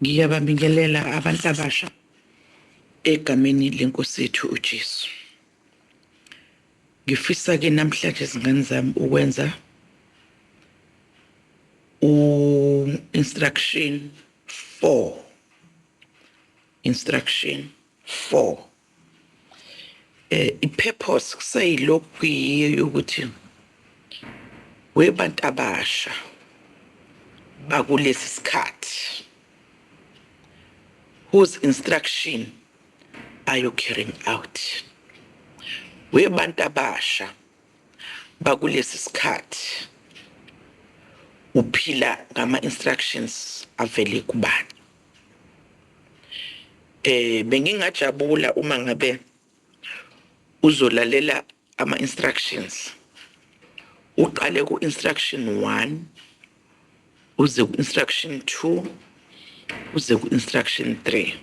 Ngiyababingelela abantu abasha egameni lenkosi yethu uJesu. Ngifisa ke namhlanje zingane zami ukwenza u-instruction 4. Instruction 4. I-purpose kuseyilokhu yiyo ukuthi webantu abasha bakulesi sikhathi, whose instruction are you carrying out? Webantu abasha bakulesi sikhathi uphila ngama instructions avele kubani? Bengingajabula uma ngabe uzolalela ama instructions, uqale ku instruction 1 uze ku instruction 2 uze ku instruction 3,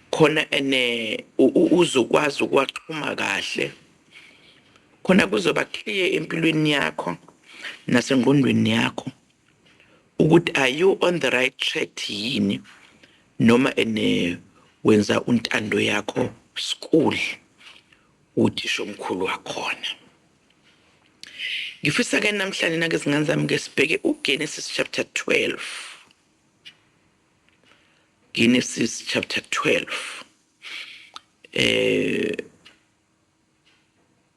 khona ene uzokwazi ukwaxhuma kahle, khona kuzoba clear empilweni yakho nasengqondweni yakho ukuthi are you on the right track yini, noma ene wenza untando yakho school uthisha omkhulu wakhona. Ngifisa ke namhlanje nake zingane zami ke sibheke uGenesis chapter 12. Genesis chapter 12.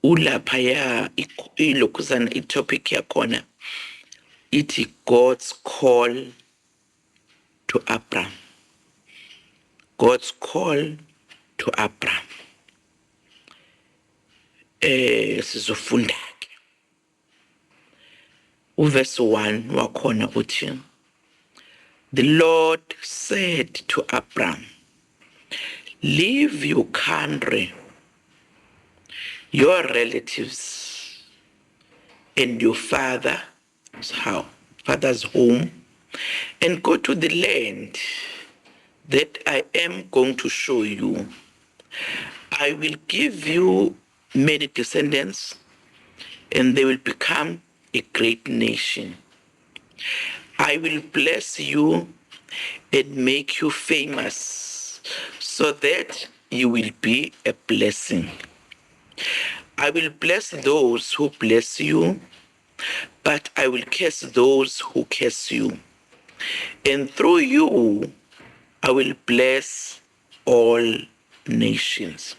Ulapha ya ilokhuzana itopic yakhona ithi God's call to Abraham. God's call to Abraham. Sizofunda ke uverse 1 wakhona uthi, The Lord said to Abraham, leave your country, your relatives, and your father's house, father's home, and go to the land that I am going to show you. I will give you many descendants, and they will become a great nation. I will bless you and make you famous, so that you will be a blessing. I will bless those who bless you, but I will curse those who curse you. And through you, I will bless all nations.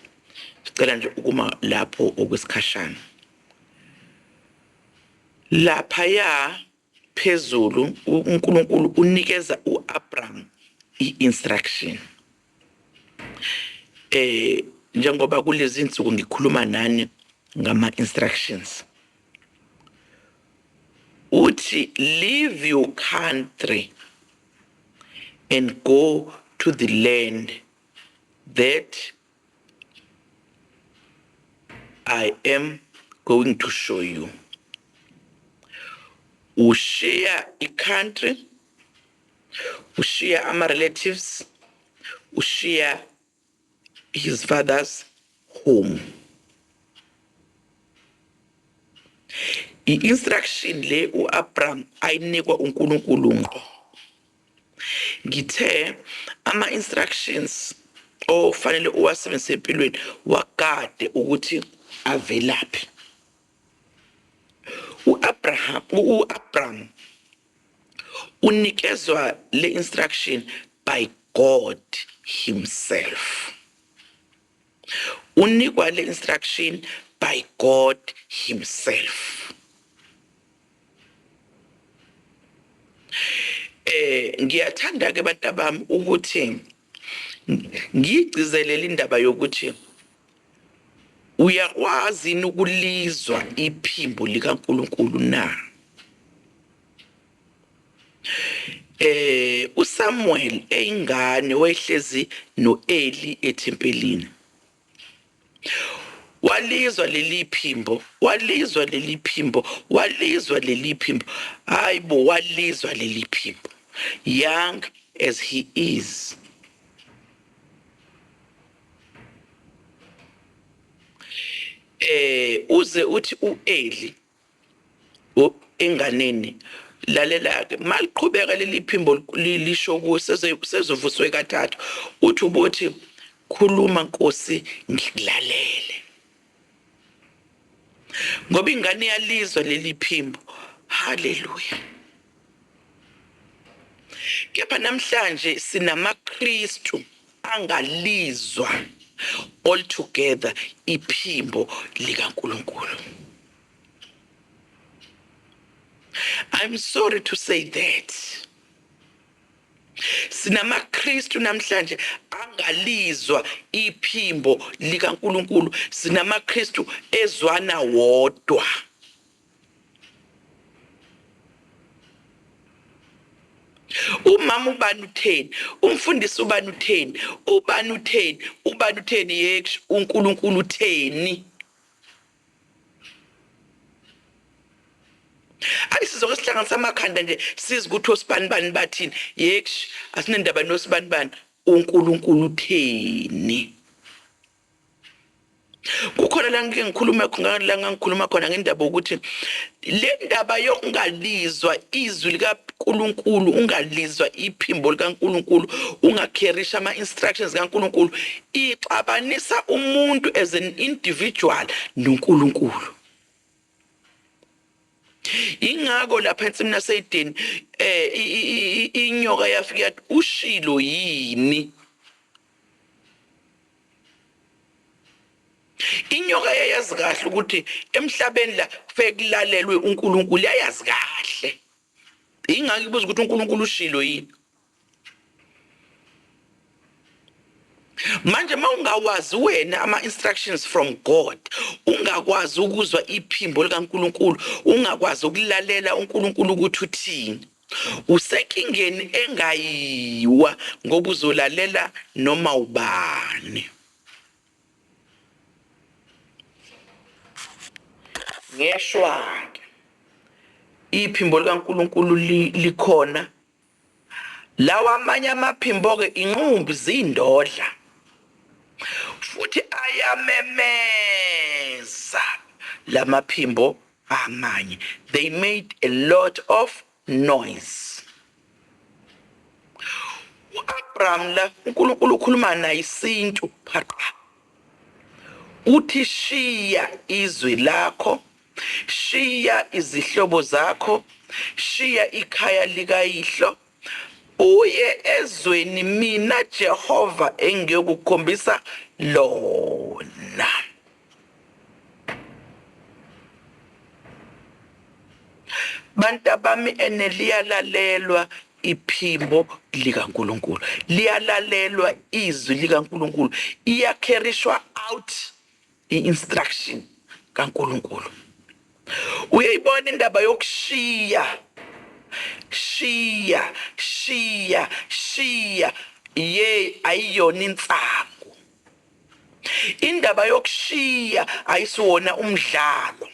Sicela nje ukuma lapho okwesikhashana. Laphaya phezulu uNkulunkulu unikeza uAbraham i-instruction. Njengoba kulezi insuku ngikhuluma nani ngama instructions. Uthi leave your country and go to the land that I am going to show you. Ushiya i-country, ushiya ama-relatives, ushiya his father's home. I-instruction le uAbraham ayinikwa uNkulunkulu ngqo. Ngithe ama-instructions ofanele uwasebenzise empilweni wakade ukuthi avelaphi. uAbraham unikezwa le instruction by God himself. Unikwa le instruction by God himself. Ngiyathanda ke bantu bami ukuthi ngigcizelele indaba yokuthi uyakwazi ukulizwa iphimbo likaNkulunkulu na? uSamuel eyingane wayehlezi noEli ethempelini. Walizwa leli phimbo, walizwa leli phimbo, walizwa leli phimbo. Hayibo, walizwa leli phimbo. Young as he is. Uze uthi uEli enganeni Lalela-ke, maliqhubeka leli phimbo lisho kuwe, sezovuswe kathathu, uthi ubothi khuluma Nkosi ngikulalele, ngoba ingane iyalizwa leli phimbo. Haleluya. Kepha namhlanje sinamaKristu angalizwa altogether iphimbo likaNkulunkulu. I'm sorry to say that. SinamaKristu namhlanje angalizwa iphimbo likaNkulunkulu, sinamaKristu ezwana wodwa. Umama ubani utheni, umfundisi ubani utheni, ubani utheni, ubani utheni, yeksh uNkulunkulu utheni. Ayi, sizoke sihlanganisa amakhanda nje sizi ukuthi osibani bani bathini, yeksh asinendaba nosibani bani, uNkulunkulu utheni. Kukhona la ngike ngikhulume khona, la ngikhuluma khona ngendaba ukuthi le ndaba yokungalizwa izwi likaNkulunkulu, ungalizwa iphimbo likaNkulunkulu, ungakherisha ama-instructions kaNkulunkulu, ixabanisa umuntu as an individual noNkulunkulu. Ingakho lapha ensimini yaseYideni inyoka yafika yathi ushilo yini. Inyoka yayazi kahle ukuthi emhlabeni la kufanele kulalelwe uNkulunkulu, yayazi kahle. Ingakho ibuza ukuthi uNkulunkulu ushilo yini. Manje mawungawazi wena ama-instructions from God, ungakwazi ukuzwa iphimbo likaNkulunkulu, ungakwazi ukulalela uNkulunkulu ukuthi uthini, usenkingeni engayiwa, ngoba uzolalela noma ubani. Ngeshwa-ke iphimbo likaNkulunkulu likhona, lawa amanye amaphimbo-ke inqumbi zindodla, futhi ayamemeza lamaphimbo amanye. They made a lot of noise. U-Abraham la uNkulunkulu ukhuluma naye isintu phaqa, uthi shiya izwi lakho, shiya izihlobo zakho, shiya ikhaya likayihlo, uye ezweni mina Jehova engiyokukhombisa lona. Bantu bami, ene liyalalelwa iphimbo likaNkulunkulu, liyalalelwa izwi likaNkulunkulu, iyakherishwa out i-instruction kaNkulunkulu. Uyayibona indaba yokushiya, shiya, shiya, shiya, ye ayiyona insangu. Indaba yokushiya ayisiwona umdlalo.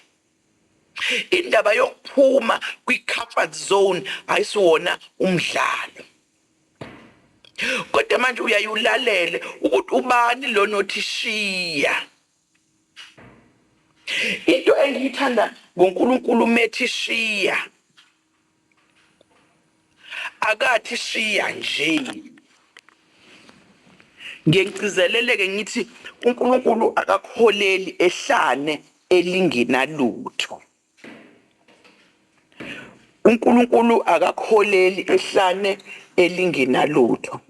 Indaba yokuphuma kwi-comfort zone ayisiwona umdlalo. Kodwa manje uyayulalele ukuthi ubani lona othi shiya. Into engiyithanda ngoNkulunkulu methi shiya, akathi shiya nje. Ngiyengigcizeleleke ngithi uNkulunkulu akakuholeli ehlane elingenalutho. uNkulunkulu akakuholeli ehlane elingenalutho.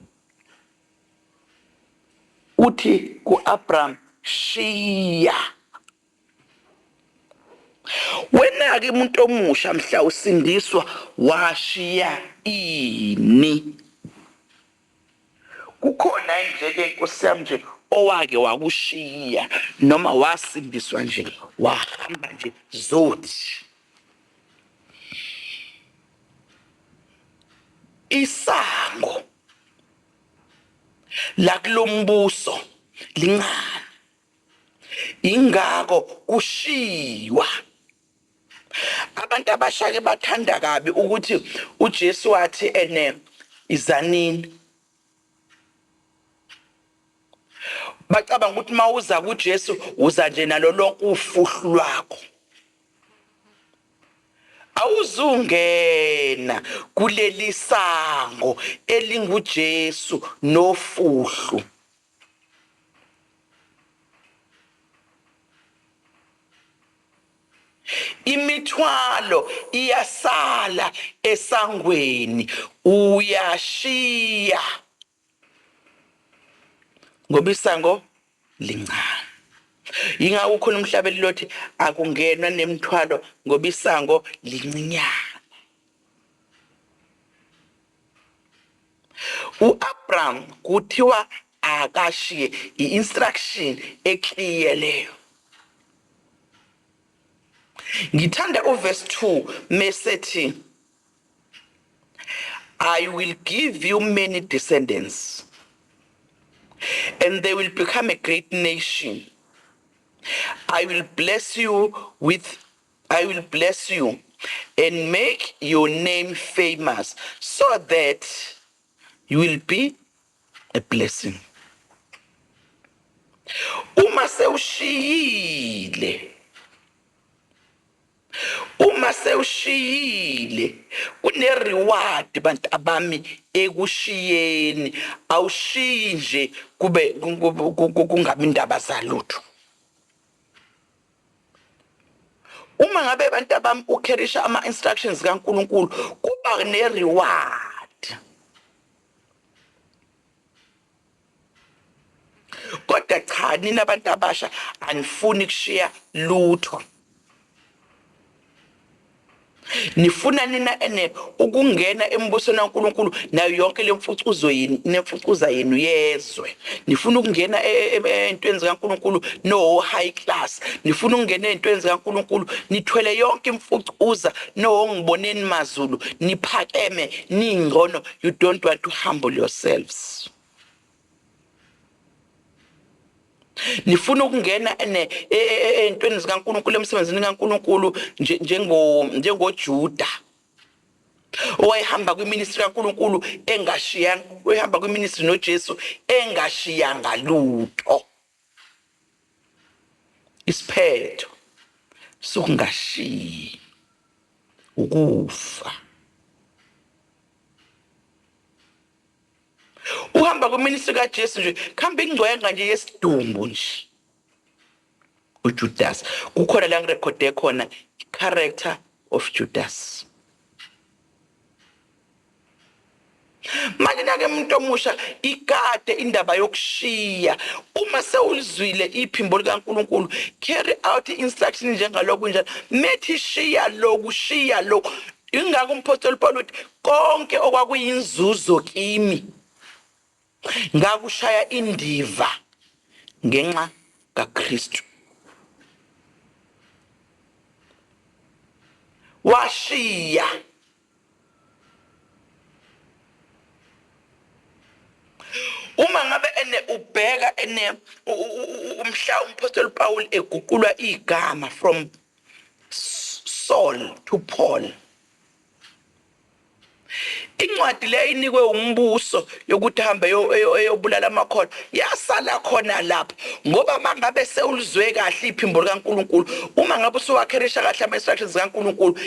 Uthi kuAbraham shiya. Wena ke umuntu omusha mhla usindiswa washiya ini? Kukhona nje ke Nkosi yami nje owake wakushiya noma wasindiswa nje wahamba nje zothi. Isango la kulombuso lincane, ingakho kushiywa. Abantu abasha ke bathanda kabi ukuthi uJesu wathi ene izanini, bacabanga ukuthi mawuza kuJesu uza nje nalo lonke ufuhlu lwakho. Awuzungena kuleli sango elinguJesu nofuhlu. Imithwalo iyasala esangweni, uyashiya ngoba isango lincane. Yingakho ukhona umhlabeli lothi akungenwa nemithwalo ngoba isango lincinyana. uAbraham kuthiwa akashiye, i-instruction eclear leyo. Ngithanda uverse 2 mesethi, I will give you many descendants and they will become a great nation. I will bless you with I will bless you and make your name famous so that you will be a blessing. Uma sewushiyile, uma sewushiyile kune reward bantu abami ekushiyeni. Awushiyi nje kube kungabi indaba zalutho. Uma ngabe abantu abami ucarrysha ama instructions kaNkuluNkulu kuba ne reward. Kodwa cha, nina abantu abasha anifuni kushiya lutho. Nifuna nina ene ukungena embusweni kaNkuluNkulu nayo yonke lemfucuzo yini, nemfucuza yenu yezwe. Nifuna ukungena entweni zikaNkuluNkulu no high class. Nifuna ukungena entweni zikaNkuluNkulu nithwele yonke imfucuza no ngiboneni mazulu, niphakeme ningcono. You don't want to humble yourselves. Nifuna ukungena ene entweni zikaNkuluNkulu, emsebenzini kaNkuluNkulu njengo njengoJuda owayehamba kwiministry kaNkuluNkulu engashiyanga, oyehamba kwiministry noJesu engashiyanga lutho. Isiphetho sokungashiyi ukufa. Uhamba kwiministry kaJesu nje khamba ingcwenga nje yesidumbu nje uJudas. Kukhona la ngirekhode khona character of Judas. Manje nake umuntu omusha ikade indaba yokushiya. Uma sewulizwile iphimbo likaNkuluNkulu, carry out instruction njengalokhu njalo, methi shiya lokhu, shiya lokhu. Ingakho umphostoli Paul uthi konke okwakuyinzuzo kimi ngakushaya indiva ngenxa kaKristu. Washiya uma ngabe ene ubheka ene umhla umphostoli Paul eguqulwa igama from Saul to Paul. Incwadi le inikwe umbuso yokuthi hambe eyobulala amakholwa yasala khona lapho, ngoba mangabe sewulizwe kahle iphimbo likaNkuluNkulu, uma ngabe usuwakherisha kahle ama instructions kaNkuluNkulu,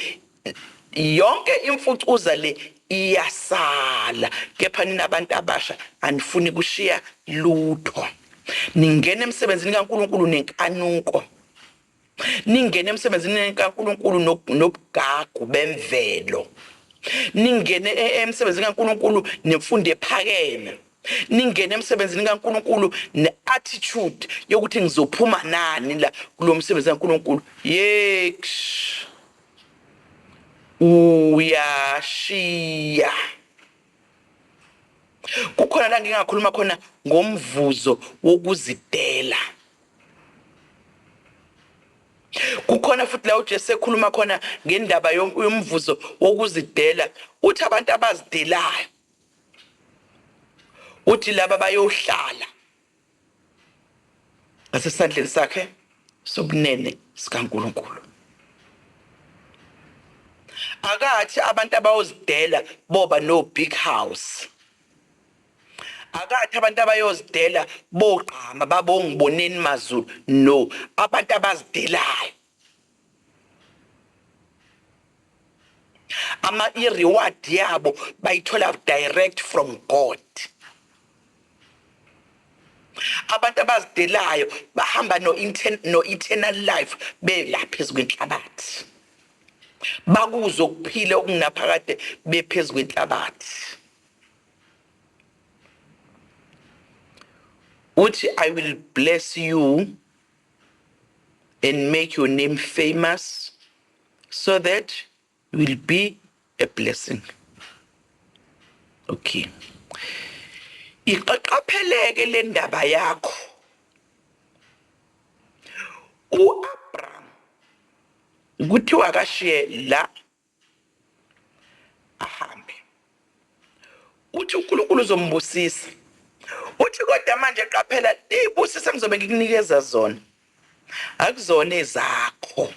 yonke imfucuza le iyasala. Kepha nina abantu abasha anifuni kushiya lutho, ningena emsebenzini kaNkuluNkulu nenkanuko, ningene emsebenzini kaNkuluNkulu nobugagu bemvelo, ningene emsebenzini kaNkuluNkulu nemfundo ephakeme, ningene emsebenzini kaNkuluNkulu ne-attitude yokuthi ngizophuma nani la kulo msebenzi kaNkuluNkulu. Yeksh, uyashiya. Kukhona la ngingakhuluma khona ngomvuzo wokuzidela. Kukhona futhi la uJesu ekhuluma khona ngendaba yomvuzo wokuzidela, uthi abantu abazidelayo, uthi laba bayohlala ngasesandleni sakhe sobunene sikaNkuluNkulu. Akathi abantu abayozidela boba no big house, akathi abantu abayozidela bogqama babongiboneni mazulu. No, abantu abazidelayo. Ama i-reward yabo bayithola direct from God. Abantu abazidelayo bahamba no no eternal life belapha phezu kwenhlabathi, bakuzwe ukuphila okunaphakade bephezu kwenhlabathi. Uthi, "I will bless you and make your name famous so that you will be a blessing." Okay, iqaqapheleke le ndaba yakho. uAbraham kuthiwa akashiye la ahambe. Uthi uNkulunkulu uzombusisa. Uthi kodwa manje qaphela, izibusise ngizobe ngikunikeza zona akuzona ezakho.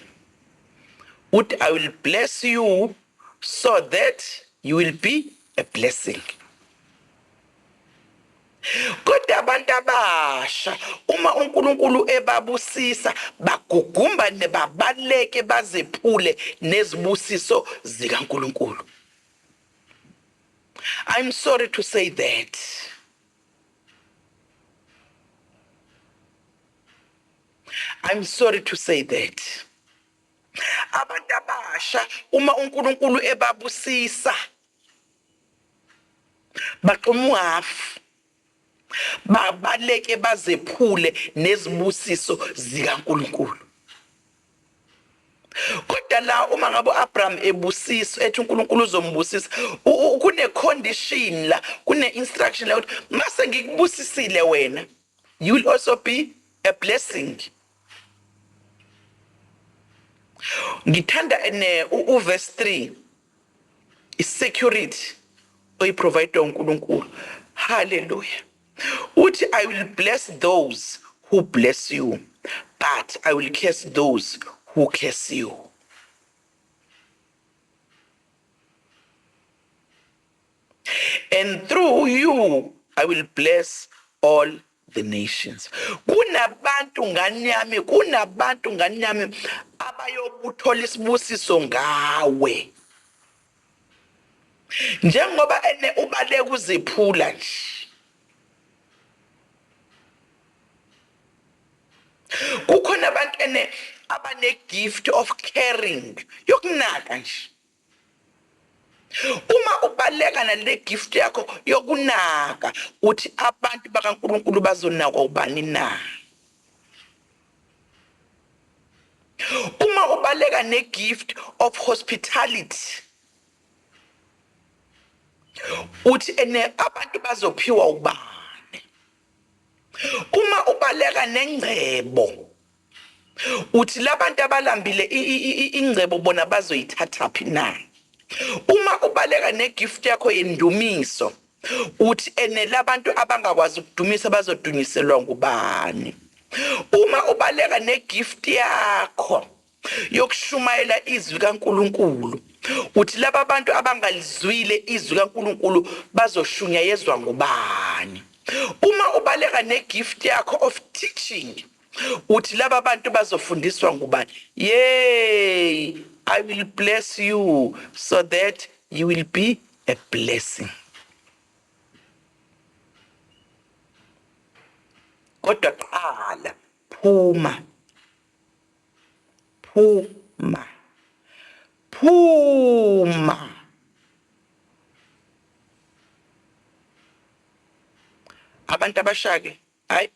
Uthi, "I will bless you so that you will be a blessing." Kodwa abantu abasha, uma uNkulunkulu ebabusisa, bagugumba nebabaleke bazephule nezibusiso zikaNkulunkulu. I'm sorry to say that. I'm sorry to say that. Abantu abasha, uma uNkulunkulu ebabusisa, baqoma uhafu, babaleke bazephule nezibusiso zikaNkulunkulu. Kodwa la, uma ngabe uAbraham ebusiswa, ethi uNkulunkulu uzombusisa, kune condition la, kune instruction la, ukuthi mase ngikubusisile wena, you will also be a blessing. Ngithanda ne uverse 3, isecurity oyiprovide uNkulunkulu. Hallelujah. Uthi, "I will bless those who bless you, but I will curse those who curse you, and through you I will bless all the nations." Kunabantu, ngani yami, kunabantu, ngani yami, abayobuthola isibusiso ngawe njengoba ene ubaleka uziphula nje. Kukhona abantu ene abane gift of caring, yokunaka nje. Uma ubaleka nale gift yakho yokunaka, uthi abantu bakaNkulunkulu bazonakwa ubani na? Uma ubaleka ne-gift of hospitality, uthi ene abantu bazophiwa ubani? Uma ubaleka nengcebo, uthi labantu abalambile ingcebo bona bazoyithatha phi na? Uma ubaleka negift yakho yendumiso, uthi ene labantu abangakwazi ukudumisa bazodunyiselwa ngubani? Uma ubaleka negift yakho yokushumayela izwi kaNkuluNkulu, uthi laba bantu abangalizwile izwi kaNkuluNkulu bazoshunyayezwa ngubani? Uma ubaleka negift yakho of teaching, uthi laba bantu bazofundiswa ngubani? Yay, I will bless you so that you will be a blessing. Kodwa qala phuma, phuma, phuma. Abantu abashake, hayi,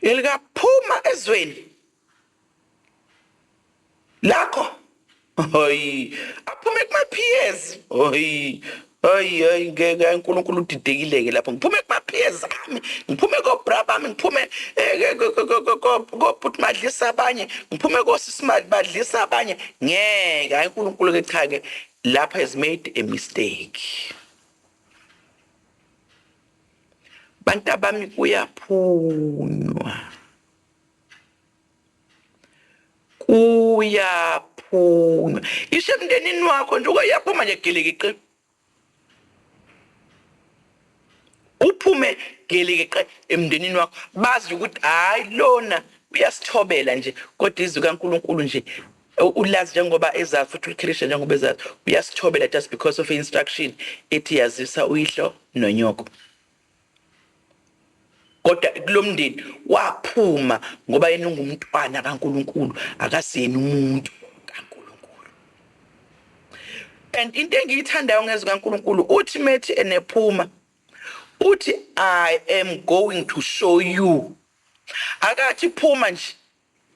elikaphuma ezweni lakho, hayi, aphume kuma peers. Hayi, hayi, hayi, ngeke. uNkulunkulu udidekile ke lapho. Ngiphume kuma peers ami, ngiphume ko bra bami, ngiphume ko bhuti madlisa abanye, ngiphume ko sisi badlisa abanye. Ngeke, hayi, uNkulunkulu ke, cha ke, lapha has made a mistake. Bantu abami, kuyaphunywa, kuyaphunywa. Isho emndenini wakho nje, uyaphuma nje gilikiqi, uphume gilikiqe emndenini wakho, bazi ukuthi hayi, lona uyasithobela nje, kodwa izwi kaNkuluNkulu nje Ulazi njengoba ezazi futhi ulikhirisha njengoba ezazi, uyasithobela just because of instruction ethi yazisa uyihlo nonyoko. Kodwa kulomndeni waphuma ngoba yena ungumntwana kaNkuluNkulu, akasiyena umuntu kaNkuluNkulu. And into engiyithandayo ngezwi kaNkuluNkulu, uthi methi enephuma uthi I am going to show you. Akathi phuma nje,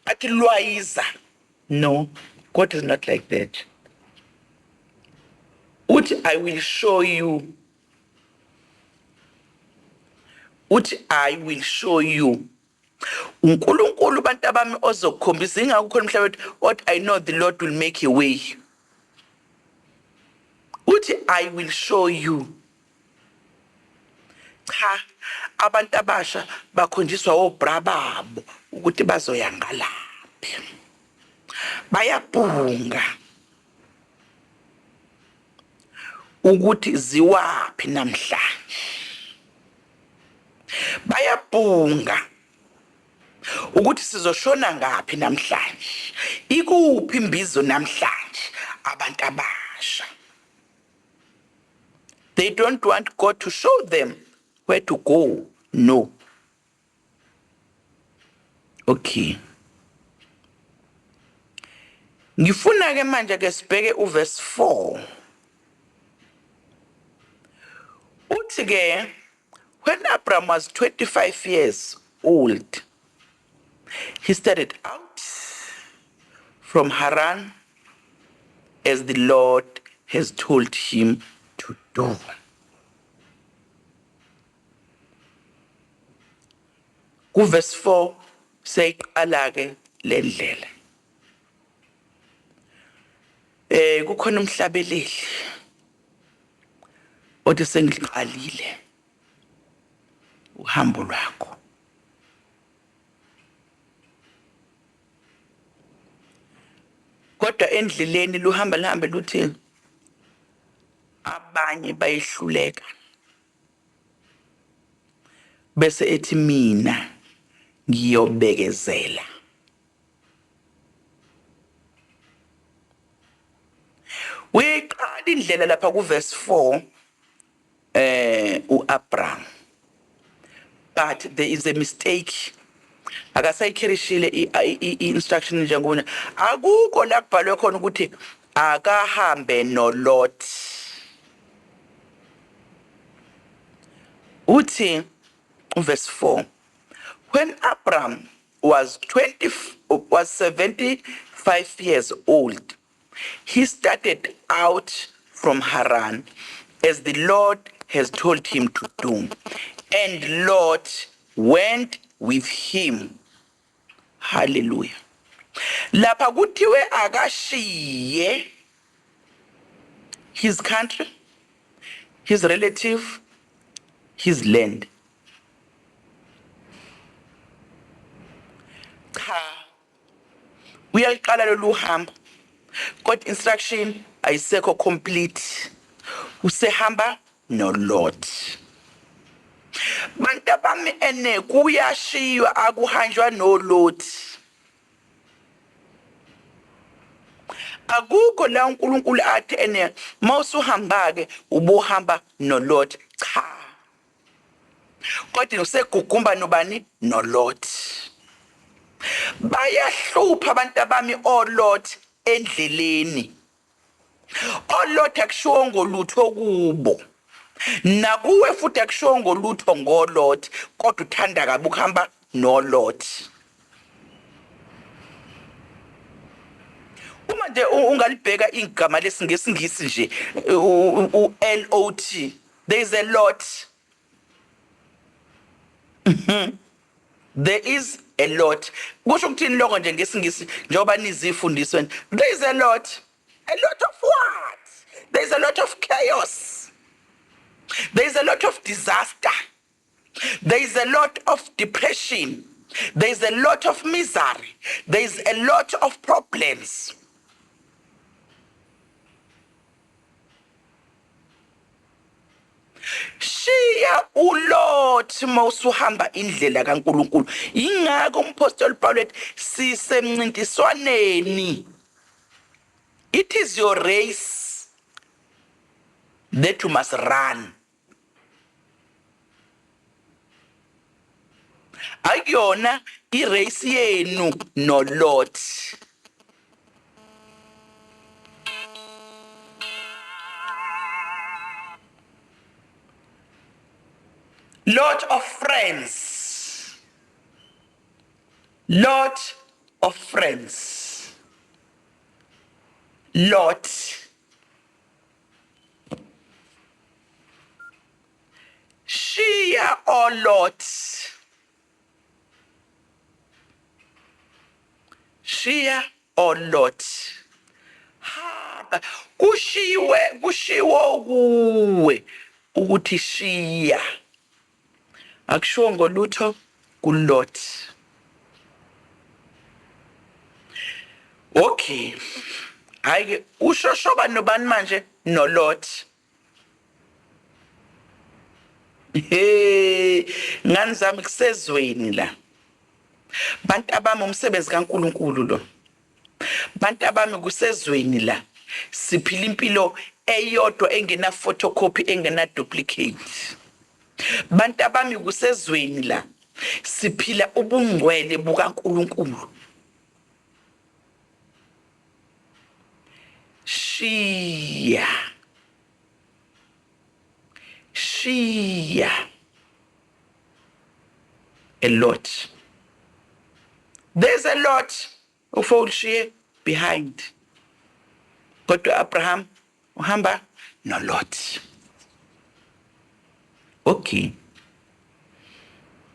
athi lwayiza. No, God is not like that. Uthi I will show you. Uthi I will show you. uNkulunkulu bantu abami ozokukhombisa, ingakho khona umhlaba wethu what I know the Lord will make a way. Uthi I will show you. Cha, abantu abasha bakhonjiswa obra babo ukuthi bazoya ngalaphi. Bayabhunga ukuthi ziwaphi namhlanje. Bayabhunga ukuthi sizoshona ngaphi namhlanje. Ikuphi imbizo namhlanje abantu abasha. They don't want God to show them where to go. No. Okay. Ngifuna ke manje ke sibheke uverse 4. Uthi ke when Abraham was 25 years old, he started out from Haran as the Lord has told him to do. Kuverse 4 seyiqala ke le ndlela. Kukhona umhlabeleli othi sengiqalile uhambo lwakho. Kodwa endleleni luhamba lihambe luthi abanye bayehluleka, bese ethi mina ngiyobekezela. Uyiqala indlela lapha kuverse 4 uAbraham, but there is a mistake. Akasayikhirishile i-instruction njengoba akukho la kubhalwe khona ukuthi akahambe noLot. Uthi verse 4, when Abraham was 75 years old, he started out from Haran as the Lord has told him to do, and Lot went with him. Hallelujah. Lapha kuthiwe akashiye his country, his relative, his land. Cha, uyaliqala lolu hambo, kodwa instruction ayisekho complete. Usehamba noLot. Bantu abami ene kuyashiywa, akuhanjwa noLot. Akukho la uNkulunkulu athi ene mawusuhamba ke ubuhamba noLot. Cha, kodwa usegugumba nobani? NoLot. Bayahlupha abantu abami oLot endleleni. OLot akushiwo ngolutho kubo, nakuwe futhi akushiwo ngolutho ngoLot, kodwa uthanda kabi ukuhamba noLot. Uma nje ungalibheka igama lesingisi nje u-L-O-T, there is a lot. There is a lot. Kusho ukuthini lokho nje ngesingisi njengoba nizifundiswe? There is a lot. A lot of what? There is a lot of chaos. There is a lot of disaster. There is a lot of depression. There is a lot of misery. There is a lot of problems. Shiya uLot mawusuhamba indlela kaNkuluNkulu. Ingakho umpostoli Paul ethi sisemncintiswaneni It is your race that you must run. Akuyona i-race yenu noLot. Lot of friends. Lot of friends. Lot. Shiya oLot. Shiya oLot. Hamba kushiwe kushiwo kuwe ukuthi shiya. Akushiwo ngolutho kuLot. Okay. Hayi ke ushoshoba nobani manje noLot. Hey, ngani zami kusezweni la. Bantu abami umsebenzi kaNkuluNkulu lo. Bantu abami kusezweni la. Siphila impilo eyodwa engena photocopy engena duplicate. Bantu abami kusezweni la. Siphila ubungcwele bukaNkuluNkulu. Shiya. Shiya. A lot. There's a lot of old behind. Kodwa Abraham uhamba noLot. Okay.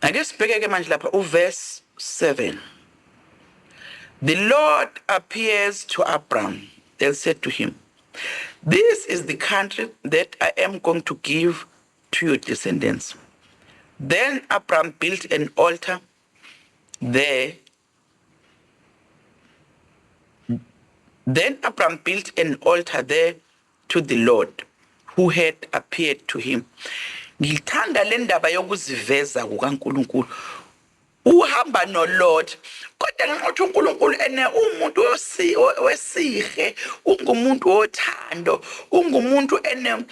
Ake sibheke ke manje lapha uverse 7. The Lord appears to Abraham and said to him, "This is the country that I am going to give to your descendants." Then Abraham built an altar there. Then Abraham built an altar there to the Lord who had appeared to him. Ngithanda le ndaba yokuziveza kukaNkuluNkulu. Uhamba noLot, kodwa ngenxa uNkulunkulu ene umuntu wesihe, ungumuntu wothando, ungumuntu ene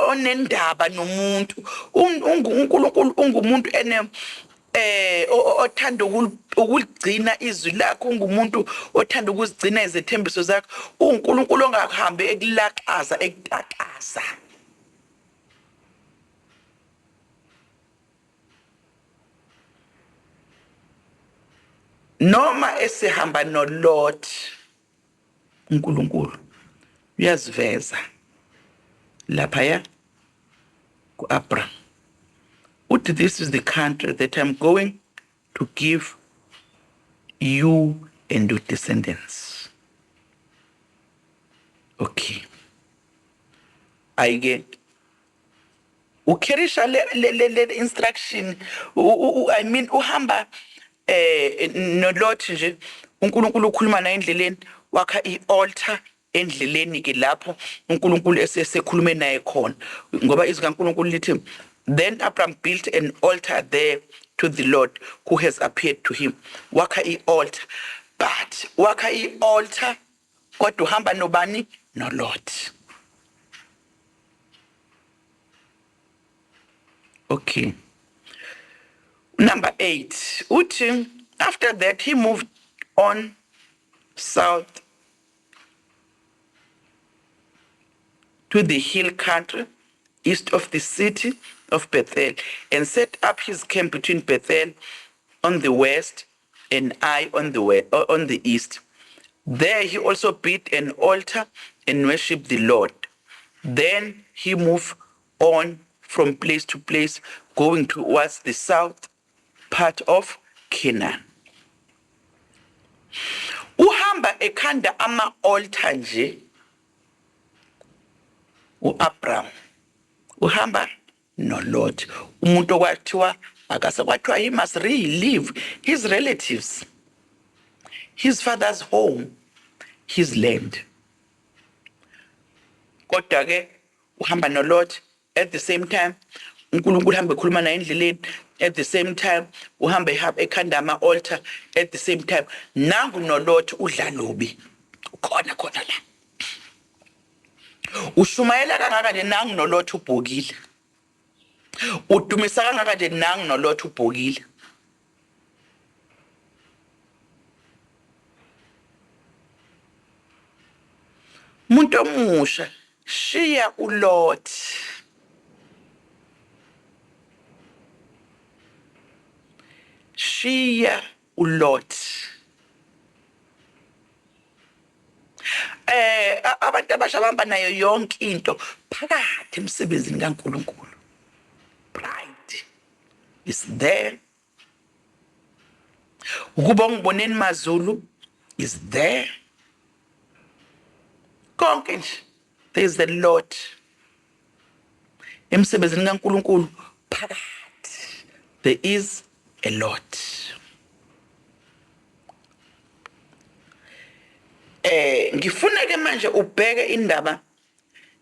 onendaba nomuntu, uNkulunkulu ungumuntu ene othanda ukuligcina izwi lakho, ungumuntu othanda ukuzigcina izethembiso zakho, uNkulunkulu ongahambi ekulaxaza ekutakaza. Noma esihamba noLot, uNkulunkulu uyaziveza laphaya kuAbraham. Uthi, "This is the country that I'm going to give you and your descendants." Okay. Ayike ukherisha le instruction, I mean uhamba noLot nje, uNkulunkulu ukhuluma naye endleleni, wakha i-altar endleleni ke lapho uNkulunkulu esekhulume naye khona, ngoba izwi kaNkulunkulu lithi, "Then Abraham built an altar there to the Lord who has appeared to him." Wakha i-altar, but wakha i-altar kodwa uhamba nobani? NoLot. Okay. Number 8, uthi, after that he moved on south to the hill country east of the city of Bethel and set up his camp between Bethel on the west and Ai on the west, on the east. There he also built an altar and worshipped the Lord. Then he moved on from place to place, going towards the south part of Canaan. Uhamba ekhanda ama-altar nje uAbraham. Uhamba noLot, umuntu okwathiwa akase kwathiwa he must relive his relatives, his father's home, his land. Kodwa ke uhamba noLot, at the same time uNkulunkulu uhamba ekhuluma naye endleleni, at the same time uhamba ekhanda ama-altar, at the same time nangu noLot udla lubi. Ukhona khona la. Ushumayela kangaka nje nangu noLothi ubhokile. Udumisa kangaka nje nangu noLothi ubhokile. Umuntu omusha shiya uLothi. Shiya uLothi. Abantu abasha bahamba nayo yonke into phakathi emsebenzini kaNkulunkulu. Pride is there. Ukuba ungiboneni maZulu is there. Konke nje there is a lot emsebenzini kaNkulunkulu phakathi. There is a lot. Ngifuna ke manje ubheke indaba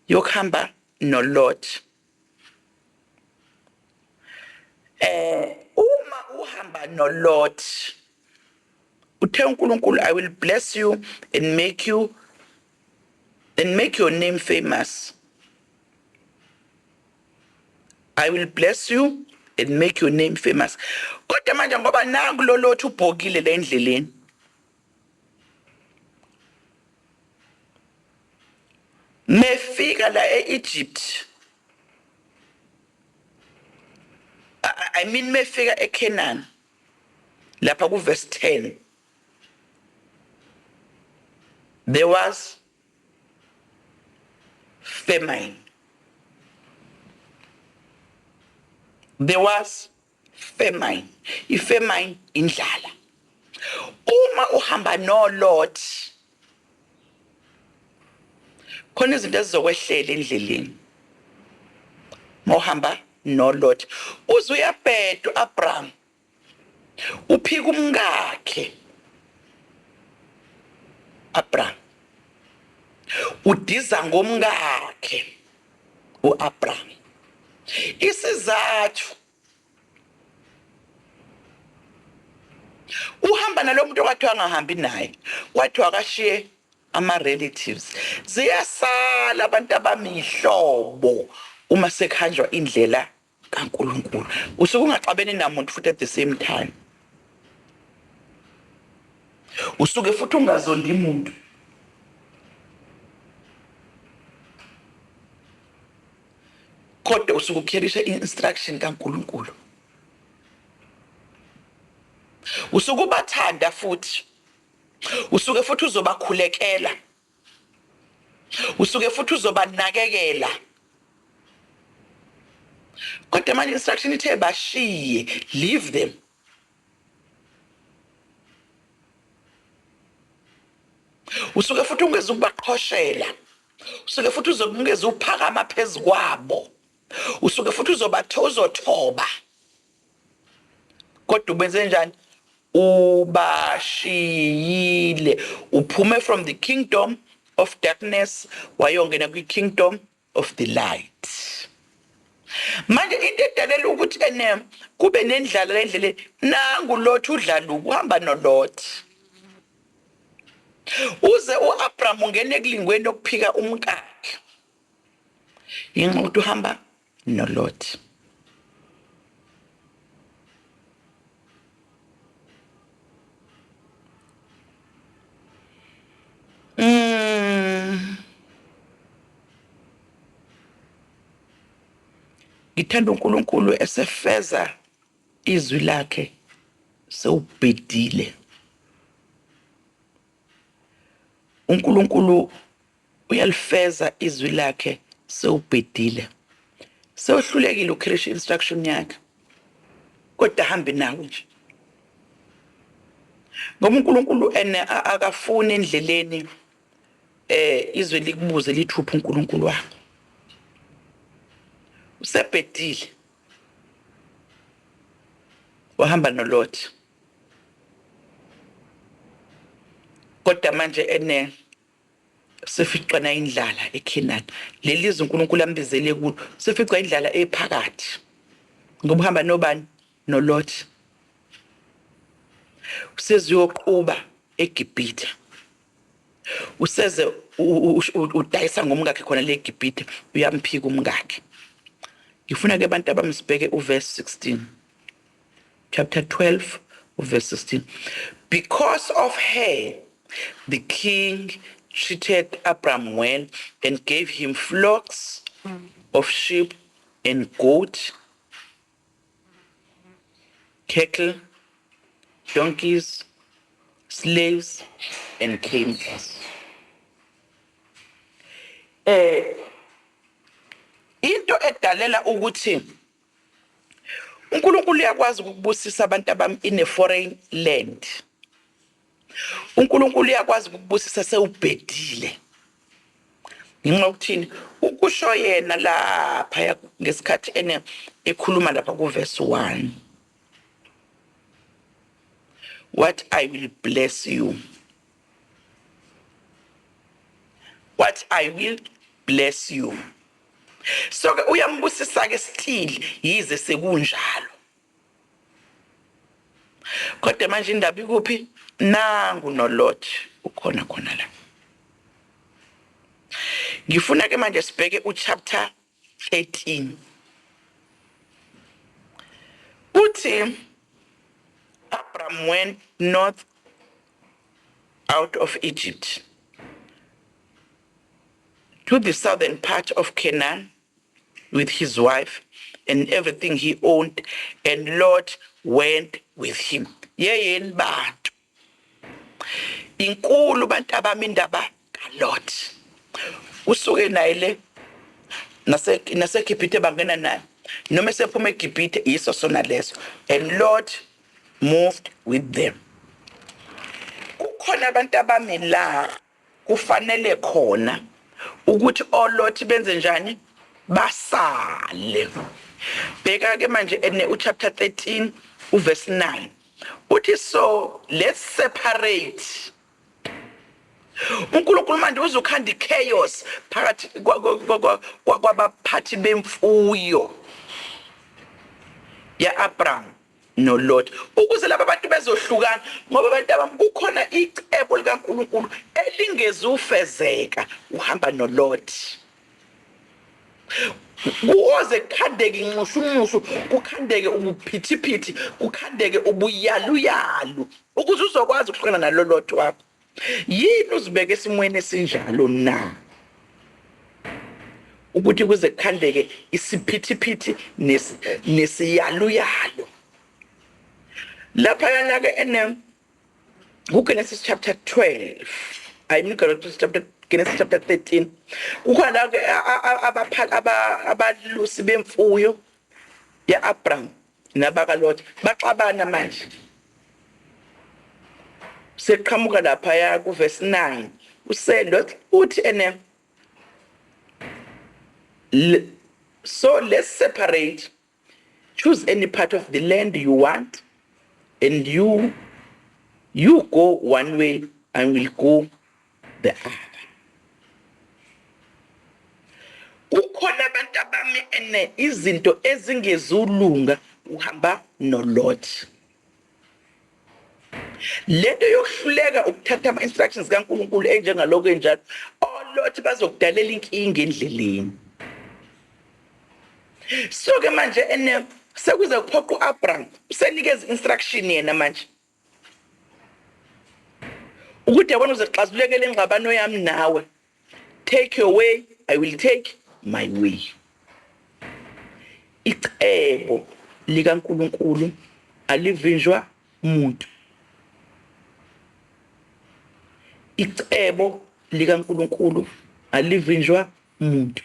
yokuhamba noLot. Uma uhamba noLot, uthe uNkulunkulu, I will bless you and make you and make your name famous. I will bless you and make your name famous. Kodwa manje ngoba nangu lo Lot ubhokile le endleleni. Mefika la eEgypt, I mean mefika eCanaan lapha ku verse 10, there was famine. There was famine. Ifamine indlala. Uma uhamba noLot, khona izinto ezizokwehlela endleleni. Mawuhamba noLot, uze uyabhedwa Abraham. Uphika umkakhe Abraham. Udiza ngomkakhe uAbraham. Isizathu uhamba nalomuntu okwathiwa angahambi naye, kwathiwa akashiye ama relatives. Ziyasala abantu abamihlobo uma sekuhanjwa indlela kaNkulunkulu. Usuke ungaxabene namuntu futhi at the same time. Usuke futhi ungazondi umuntu. Kodwa usuke ukherisha i-instruction kaNkulunkulu. Usuke ubathanda futhi. Usuke futhi uzobakhulekela. Usuke futhi uzobanakekela. Kodwa manje instruction ithe bashiye, leave them. Usuke futhi ungeze ukubaqhoshela. Usuke futhi uzokungeza uphakama phezukwabo. Usuke futhi uzothoba. Kodwa ubenze njani? Ubashiyile. Uphume from the kingdom of darkness wayongena kwi kingdom of the light. Manje into edalela ukuthi ene kube nendlala endleleni, nangu Lot udlala ukuhamba noLot. Uze uAbraham ungene ekulingweni okuphika umkakhe. Inxa uhamba noLot. Ngithanda uNkulunkulu esefeza izwi lakhe sewubhedile. uNkulunkulu uyalifeza izwi lakhe sewubhedile. Sewuhlulekile ukukhirisha instruction yakhe. Kodwa hambe nawe nje. Ngoba uNkulunkulu ene akafuni endleleni izwe likubuze lithuphe uNkulunkulu wakho. Usebhedile. Wahamba noLot. Kodwa manje ene seficana indlala eKhenani. Leli zwe uNkulunkulu ambizele kulo seficwa indlala ephakathi. Ngoba uhamba nobani? NoLot. Useziyoquba eGibhithe. Useze udayisa ngomkakhe khona le Gibhithe, uyamphika umkakhe. Ngifuna ke abantu abamsibheke uverse 16, chapter 12 verse 16. Because of her, the king treated Abram well and gave him flocks of sheep and goat, cattle, donkeys, slaves and camels. Into edalela ukuthi uNkulunkulu uyakwazi ukubusisa abantu abami in a foreign land. uNkulunkulu uyakwazi ukubusisa sewubhedile. Nginxa ukuthini ukusho yena lapha ngesikhathi ene ekhuluma lapha ku verse 1. What I will bless you. What I will bless you. So ke uyambusisa ke still yize sekunjalo. Kodwa manje indaba ikuphi? Nangu noLot ukhona khona la. Ngifuna ke manje sibheke uchapter 13. Uthi Abram went north out of Egypt to the southern part of Canaan with his wife and everything he owned, and Lot went with him. Yeyeni bantu, inkulu bantu abami indaba kaLot. Usuke naye le naseGibhithe bangena naye, noma esephuma eGibhithe yiso sona leso, and Lot moved with them. Kukhona abantu abami la kufanele khona ukuthi oLot benze njani, basale. Bheka ke manje ene uchapter 13 uverse 9 uthi, so let's separate. uNkulunkulu manje uzokhanda ichaos phakathi kwabaphathi bemfuyo ya Abraham noLot, ukuze laba bantu bezohlukana, ngoba abantu abami kukhona icebo likaNkulunkulu elingezufezeka uhamba noLot. Kuze kukhandeke inxushunxushu, kukhandeke ubuphithiphithi, kukhandeke ubuyaluyalu, ukuze uzokwazi ukuhlukana nalo Lot wakho. Yini uzibeke esimweni esinjalo na? Ukuthi kuze kukhandeke isiphithiphithi nesiyaluyalu. Lapha yana ke ene kuGenesis chapter 12, I mean Genesis chapter 13, kukhona ke abalusi bemfuyo ya Abraham nabakaLot baxabana manje. Seqhamuka lapha ya ku verse 9 useLot uthi ene, so let's separate, choose any part of the land you want, and you go one way and will go the other. Kukhona abantu abami ene izinto ezingezulunga uhamba noLot. Lento yokuhluleka ukuthatha ama instructions kaNkulunkulu enjengaloko enjalo, oLot bazokudalela inkinga endleleni. So ke manje ene sekuze kuphoqa uAbraham usenikeza instruction yena manje ukuthi yabona uzoxazulekela ingxabano yami nawe, take your way, I will take my way. Icebo likaNkulunkulu alivinjwa umuntu. Icebo likaNkulunkulu alivinjwa umuntu.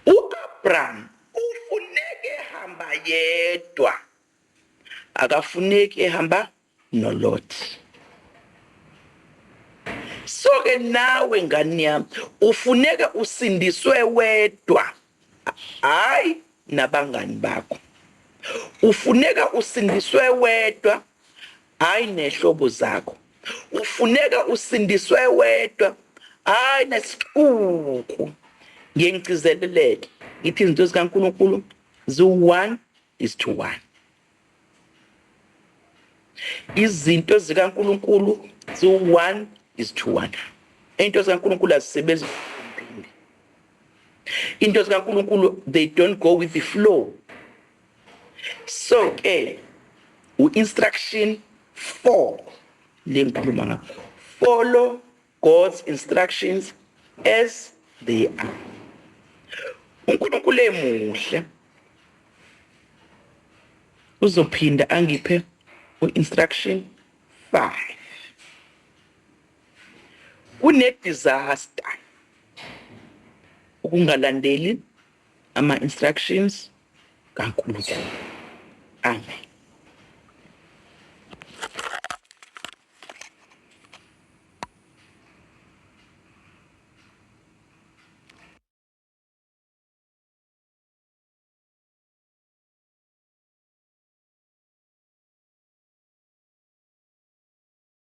uAbraham ufuneke ehamba yedwa, akafuneki ehamba noLot. So ke nawe ngani yami ufuneka usindiswe wedwa, hayi nabangani bakho. Ufuneka usindiswe wedwa, hayi nehlobo zakho. Ufuneka usindiswe wedwa, hayi nesixuku. Ngiyengcizeleleke ngithi izinto zikaNkulunkulu zi-1:1. Izinto zikaNkulunkulu zi-1:1. is to 1. Into zikaNkulunkulu azisebenzi, into zikaNkulunkulu, they don't go with the flow. So ke u-instruction 4 le ngikhuluma ngakho, follow God's instructions as they are. UNkulunkulu emuhle uzophinda angiphe u-instruction 5. Kune disaster ukungalandeli ama instructions kaNkulunkulu. Amen.